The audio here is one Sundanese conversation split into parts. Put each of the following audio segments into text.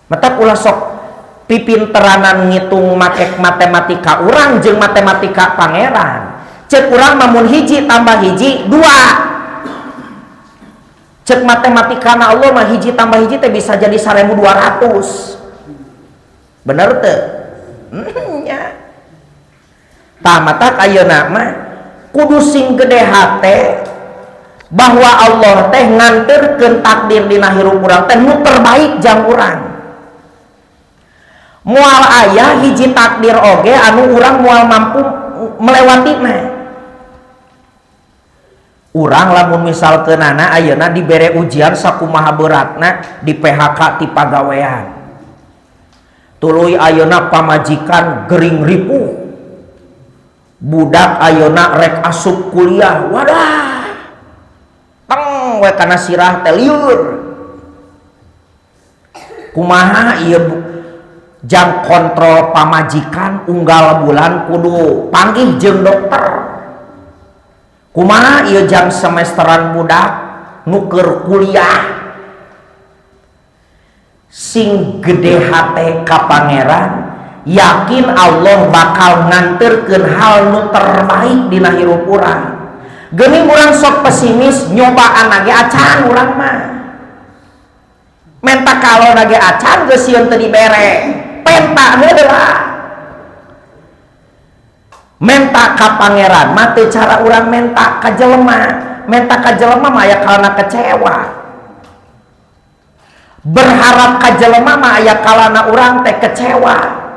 Matak ulah sok pipinteranan ngitung make matematika urang jeung matematika pangeran. Cek urang mah mun hiji tambah hiji dua. Cek matematika na Allah mah hiji tambah hiji teh bisa jadi 1200. Bener teu? Nya. Tah matak ayeuna mah kudu sing gede hate bahwa Allah teh nganterkeun takdir dina hirup urang teh nu terbaik jang urang. Moal aya hiji takdir oge anu urang moal mampu melewatina. Urang lamun misalkeunana ayeuna dibere ujian sakumaha beratna di PHK ti pagawean. Tuluy ayeuna pamajikan gering ripuh. Budak ayeuna rek asup kuliah, wadah. Teng we kana sirah teh lieur. Kumaha ieu jang kontrol pamajikan unggal bulan kudu panggih jeung dokter. Kumaha ieu jang semesteran budak nu keur kuliah. Sing gede hate ka pangeran, yakin Allah bakal nganterkeun hal nu terbaik dina hirup urang. Geuning urang sok pesimis nyobaan ge acan urang mah. Menta kalona ge acan geus sieun teu dibere. Penta heula. Menta ka pangeran mah teu cara urang menta ka jelema. Menta ka jelema mah aya kalana kecewa. Berharap ka jelema mah aya kalana urang teh kecewa.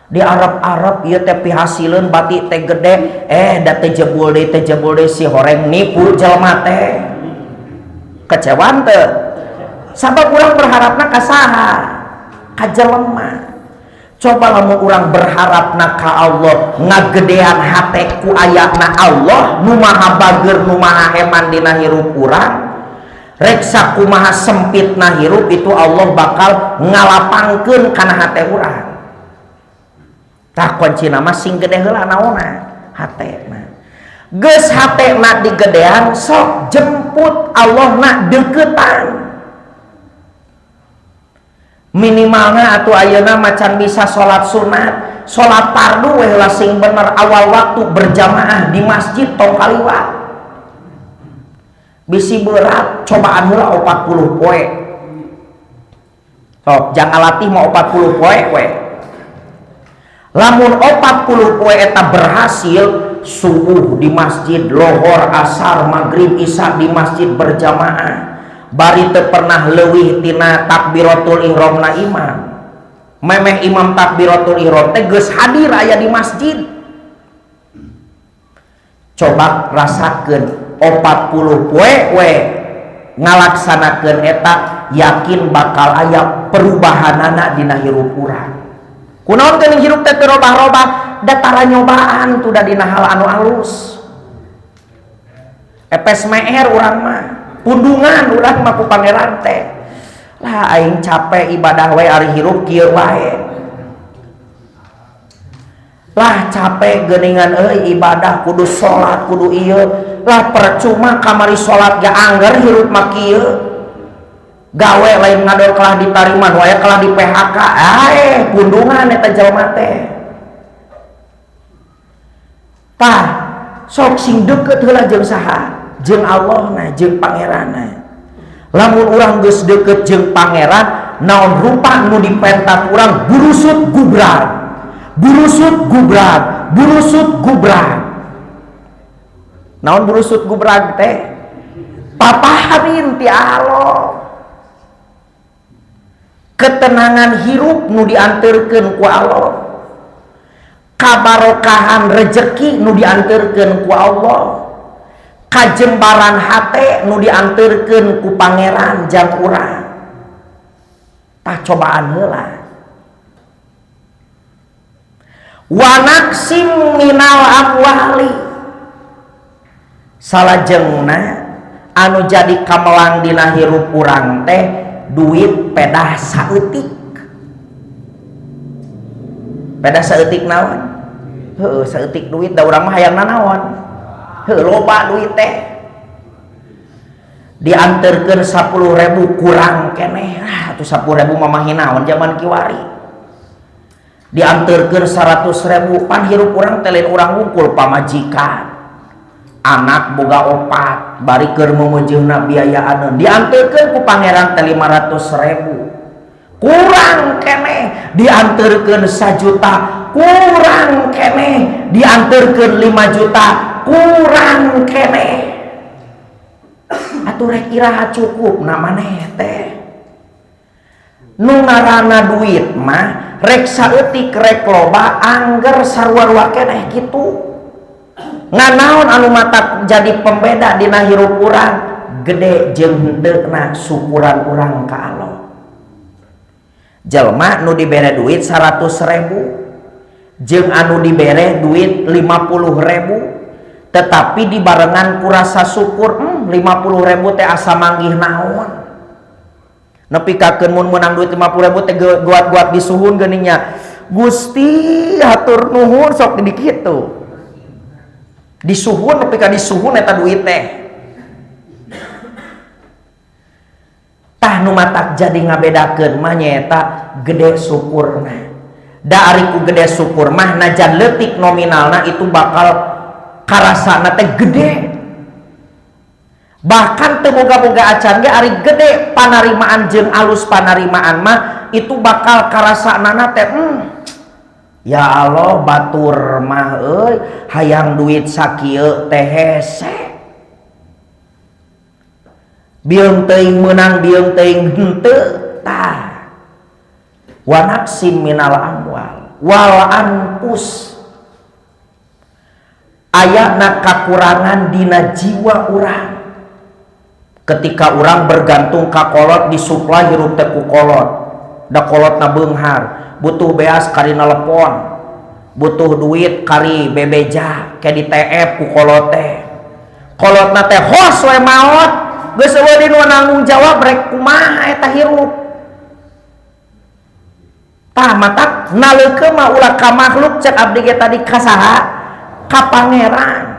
Di Arab-Arab ieu teh pihasileun bati teh gede, da teu jebul deui, teu jebul deui si horeng nipu jelema teh. Kecewaan teu? Sabab urang berharapna ka saha? Ka jelema. Coba lamun urang berharapna ka Allah, ngagedean hate ku ayana Allah nu maha bager, nu maha heman dina hirup urang. Rek sakumaha sempitna hirup itu Allah bakal ngalapangkeun kana hate urang. Tah kuncina mah sing gede heula naonna hatena. Geus hatena digedean sok jemput Allahna deuketan. Minimalna atuh ayeuna macan bisa salat sunat, salat fardu we heula sing bener awal waktu berjamaah di masjid tong kaliwat. Bisi berat cobaan heula 40 poe. Sok jangan latih mau 40 poe we. Lamun 40 poe eta berhasil, subuh di masjid, lohor, asar, maghrib, isya di masjid berjamaah, bari teu pernah leuwih tina takbiratul ihramna imam. Memeh imam takbiratul ihram teh geus hadir aya di masjid. Coba rasakeun 40 poe we ngalaksanakeun eta, yakin bakal aya perubahanana dina hirup urang. Kunaon geuning hirup teh teu robah-robah, da tara nyobaan tuh da dina hal anu alus. Epes meer urang mah, pundungan urang mah ku pangeran teh. Lah aing capek ibadah we ari hirup kieu wae. Lah capek geuningan euy ibadah kudu salat kudu ieu. Lah percuma kamari salat ge angger hirup mah kieu. Gawe lain ngador kalah ditariman wae kalah di PHK. Pundungan eta jelema teh. Tah sok sing deukeut heula jeung saha? Jeung Allahna, jeung pangeranna. Lamun urang geus deukeut jeung pangeran, naon rupa nu dipentak urang burusut gubrak. Burusut gubrak, burusut gubrak. Naon burusut gubrak teh? Paparin ti Allah. Ketenangan hirup nu dianterkeun ku Allah. Kabarokahan rejeki nu dianterkeun ku Allah. Kajembaran hate nu dianterkeun ku pangeran jang urang. Tah cobaan heula. Wanaksim minal amwali. Salajengna anu jadi kamelang dina hirup urang teh duit pedah saeutik. Pedah saeutik naon? Heueuh, saeutik duit da urang mah hayangna naon? Heueuh, loba duit teh. Dianterkeun 10.000 kurang keneh. Ah atuh 10.000 mah naon zaman kiwari. Dianterkeun 100.000 pan hirup urang teh lain urang wungkul pamajikan. Anak boga opat bari keur memejeuna biayaaneun. Dianterkeun ku pangeran teh 500.000. Kurang keneh. Dianterkeun 1 juta kurang keneh. Dianterkeun 5 juta kurang keneh. Atuh rek iraha cukup na maneh teh. Nu ngaranna duit mah rek saeutik rek loba angger sarua-rua keneh kitu. Nganaon anu matak jadi pembeda dina hirup urang gede jeung henteuna syukuran urang ka Allah. Jelma nu dibere duit 100.000 jeung anu dibere duit 50.000 tetapi dibarengan ku rasa syukur, 50.000 teh asa manggih naon. Nepi ka keun mun meunang duit 50.000 teh guat-guat disuhun geuning nya. Gusti hatur nuhun sok di kitu. Disuhun nepi ka disuhun eta duit teh. Tah nu matak jadi ngabedakeun mah nyaeta gede syukurna. Da ari ku gede syukur mah najan leutik nominalna itu bakal karasana teh gede. Bahkan teu boga-boga acan ge ari gede panarimaan jeung alus panarimaan mah itu bakal karasana teh ya Allah batur mah euy hayang duit sakieu teh hese. Bieung teuing meunang bieung teuing henteu tah. Wa naqsim minal amwal wal anfus. Ayana kakurangan dina jiwa urang. Ketika urang bergantung ka kolot disuplai hirup teh ku kolot. Da kolotna beunghar, butuh beas kari nelepon, butuh duit kari bebeja, ke di TF ku kolot teh. Kolotna teh hos we maot, geus eueuh di nu nanggung jawab rek kumaha eta hirup. Tah matak naleukeun mah ulah ka makhluk cek abdi ge tadi ka saha? Ka pangeran.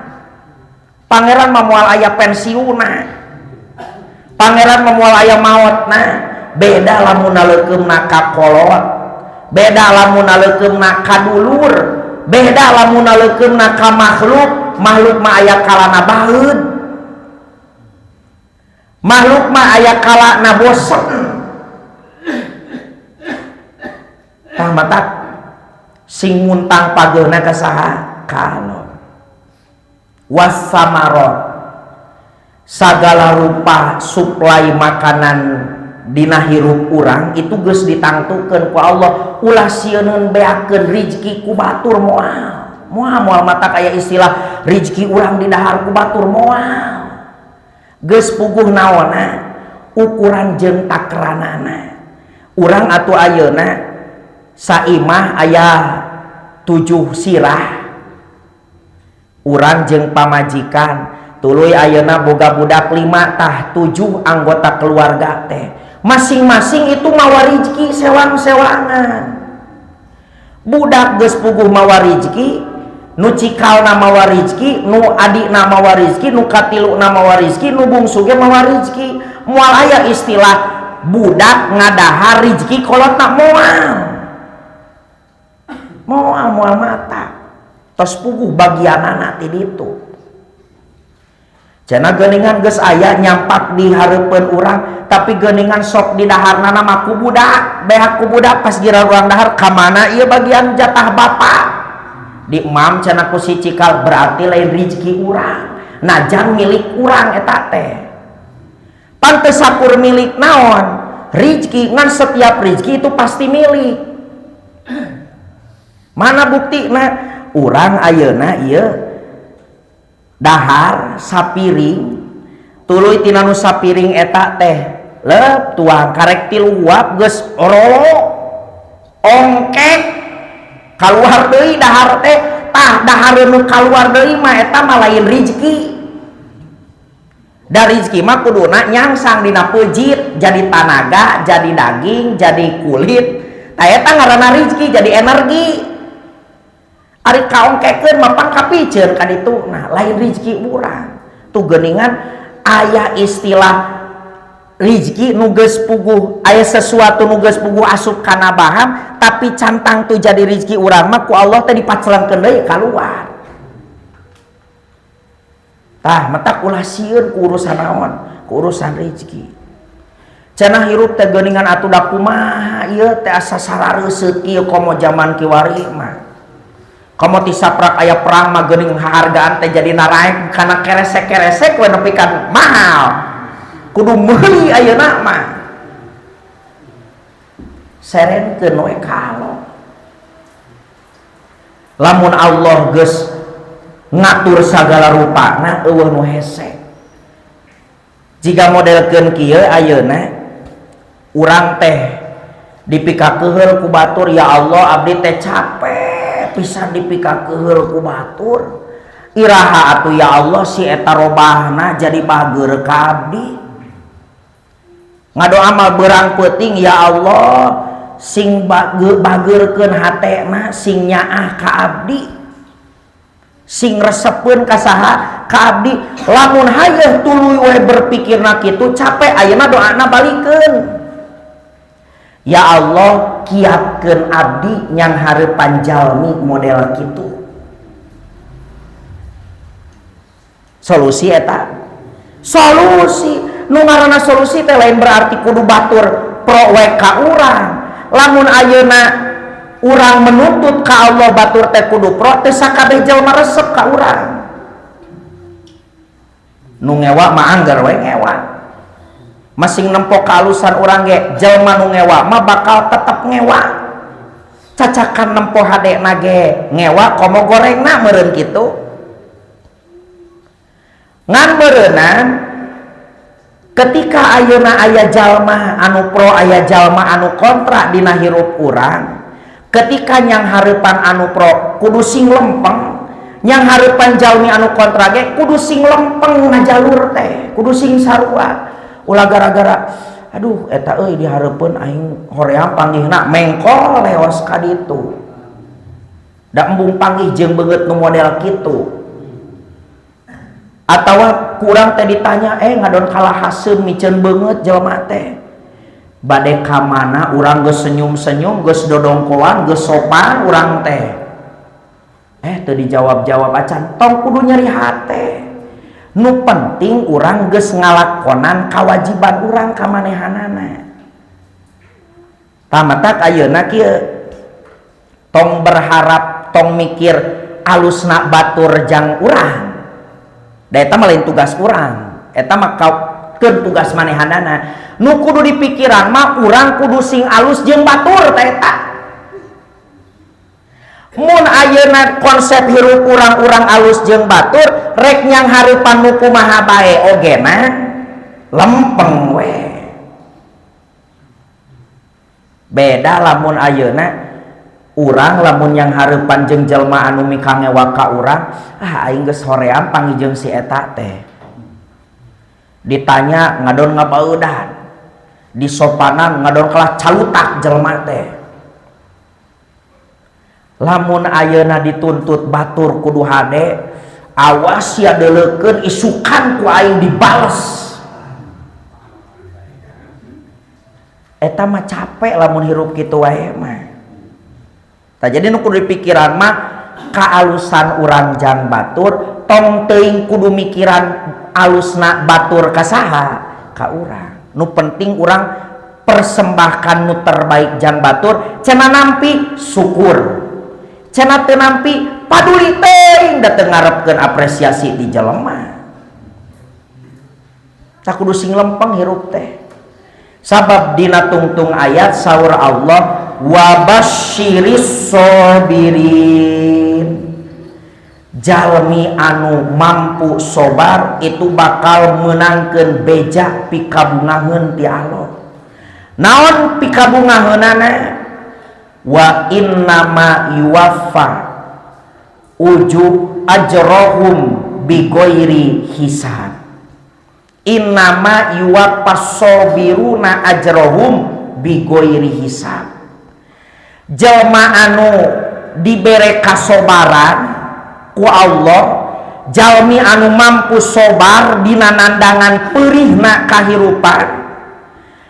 Pangeran mah moal aya pensiunna. Pangeran mah moal aya maotna. Beda lamun naleukeunna ka kolot, beda lamun naleukeunna ka dulur, beda lamun naleukeunna ka makhluk. Makhluk mah aya kalana baeud, makhluk mah aya kalana bosen. Tah matak sing muntang pageuna ka saha? Ka Allah. Wasamarot sagala rupa suplai makanan dina hirup urang itu geus ditangtukeun ku Allah. Ulah sieun beakeun rizki ku batur moal. Moal moal mata kaya istilah rizki urang didahar ku batur moal. Geus puguh naonna ukuran jeung takranana. Urang atuh ayeuna saimah aya 7 sirah. Urang jeung pamajikan tuluy ayeuna boga budak 5 tah 7 anggota keluarga teh. Masing-masing itu mawa rizki sewang-sewangan. Budak geus puguh mawa rizki, nu cikalna mawa rizki, nu adikna mawa rizki, nu katiluna mawa rizki, nu bungsu ge mawa rizki. Moal aya istilah budak ngadahar rizki kolotna moal. Moal moal mata. Tos puguh bagianana ti ditu. Cenah geuningan geus aya nyampak di hareupeun urang, tapi geuningan sok di daharna mah ku budak, beak ku budak pas gira urang dahar ka mana ieu bagian jatah bapak. Di emam cenah ku si cikal berarti lain rizki urang, najan milik urang eta teh. Pantes sakur milik naon? Rizki ngan setiap rizki itu pasti milik. Mana buktina? Urang ayeuna ieu dahar sapiring tuluy tina nu sapiring eta teh leup tuang karek tilu guap geus orolo ongkek kaluar deui dahar teh. Tah dahar nu kaluar deui mah eta mah lain rizki. Da rizki mah kuduna nyangsang dina peujit jadi tanaga, jadi daging, jadi kulit. Tah eta ngaranna rizki jadi energi. Ari kaongkekeun mah pan kapiceun ka ditu. Nah, lain rizki urang. Tuh geuningan Aya istilah rizki nu geus puguh, aya sesuatu nu geus puguh asup kana baham tapi cantang tuh jadi rizki urang mah ku Allah teh dipacelengkeun deui kaluar. Tah matak ulah sieun ku urusan naon, ku urusan rizki. Cenah hirup teh geuningan atuh da kumaha ieu teh asa sarareuseut kieu komo jaman kiwari mah. Komo ti saprak aya perang mah geuning hargaan teh jadi naraek kana keresek-keresek we nepi ka mahal. Kudu meuli ayeuna mah. Serenkeun we ka Allah. Lamun Allah geus ngatur sagala rupana eueuh nu hese. Jika modelkeun kieu ayeuna urang teh dipikakeuheul ku batur, ya Allah abdi teh capek pisan dipikakeuheul ku batur. Iraha atuh ya Allah si eta robahna jadi bager ka abdi. Ngadoa mah berang peuting ya Allah sing bageurkeun hatena sing nyaah ka abdi, sing resepeun ka saha ka abdi. Lamun hayeuh tuluy we berpikirna kitu capek ayeuna doana balikeun, ya Allah kiatkeun abdi nyang hareupan jalmi model kitu. Solusi eta, solusi nu ngaranna solusi teh lain berarti kudu batur pro we ka urang. Lamun ayeuna urang menuntut ka Allah batur teh kudu pro teh sakabeh jelema resep ka urang. Nu ngewa mah anggar we ngewa, masing nempo kaalusan urang ge jelema nu ngewa mah bakal tetep ngewa. Cacakan nempo hadena ge ngewa komo gorengna meureun kitu. Ngan meureunnan ketika ayeuna aya jalma anu pro aya jalma anu kontra dina hirup urang, ketika nyang hareupan anu pro kudu sing lempeng, nyang hareupan jalmi anu kontra ge kudu sing lempeng ngajalur teh, kudu sing sarua. Ulah gara-gara aduh eta euy dihareupeun aing hoream panggihna mengkol leos ka ditu. Da embung panggih jeung beungeut nu model kitu. Atawa kurang teh ditanya ngadon kalah haseum miceun beungeut jelema teh. Bade ka mana urang geus senyum-senyum, geus dodongkoan, geus sopan urang teh. Teu dijawab-jawab acan, tong kudu nyeri hate. Nu penting urang geus ngalakonan kawajiban urang ka manehanana. Tah matak ayeuna kieu, tong berharap, tong mikir alusna batur jang urang. Da eta mah lain tugas urang, eta mah keun tugas manehanana. Nu kudu dipikiran mah urang kudu sing alus jeung batur ta eta. Mun ayeuna konsep hirup urang-urang alus jeung batur, rek nyang hareupan nu kumaha bae ogena lempeng we. Beda lamun ayeuna urang lamun yang hareupan jeung jelema anu mikangewa ka urang, ah aing geus hoream panggih jeung si eta teh. Ditanya ngadon ngabaeudan, disopanan ngadon kalah calutak jelema teh. Lamun ayeuna dituntut batur kudu hade, awas ya deuleukeun isukan ku aing dibales. Eta mah capek lamun hirup kitu wae mah. Tah jadi nu kudu dipikiran mah kaalusan urang jang batur, tong teuing kudu mikiran alusna batur ka saha, ka urang. Nu penting urang persembahkan nu terbaik jang batur, cenah nampi syukur. Cenah teu nampi paduli teuing da teu ngarepkeun apresiasi di jelema. Tah kudu sing lempeng hirup teh. Sabab dina tungtung ayat saur Allah wabasyiris sobirin, jalmi anu mampu sobar itu bakal menangkeun beja pikabungaheun ti Allah. Naon pikabungaheunana? Wa innama yuwaffa ujub ajrohum bighairi hisab. Innama yuwaffa sabiruna ajrohum bighairi hisab. Jelma anu dibere kasobaran ku Allah Jalmi anu mampu sobar dina nandangan perihna kahirupan,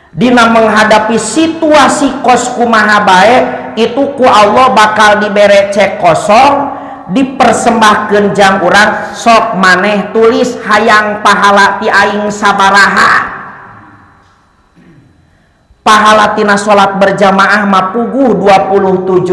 dina menghadapi situasi kos kumaha bae, itu ku Allah bakal dibere cek kosong, dipersembahkan jang urang. Sok maneh tulis hayang pahala ti aing sabaraha. Pahala tina salat berjamaah mah puguh 27.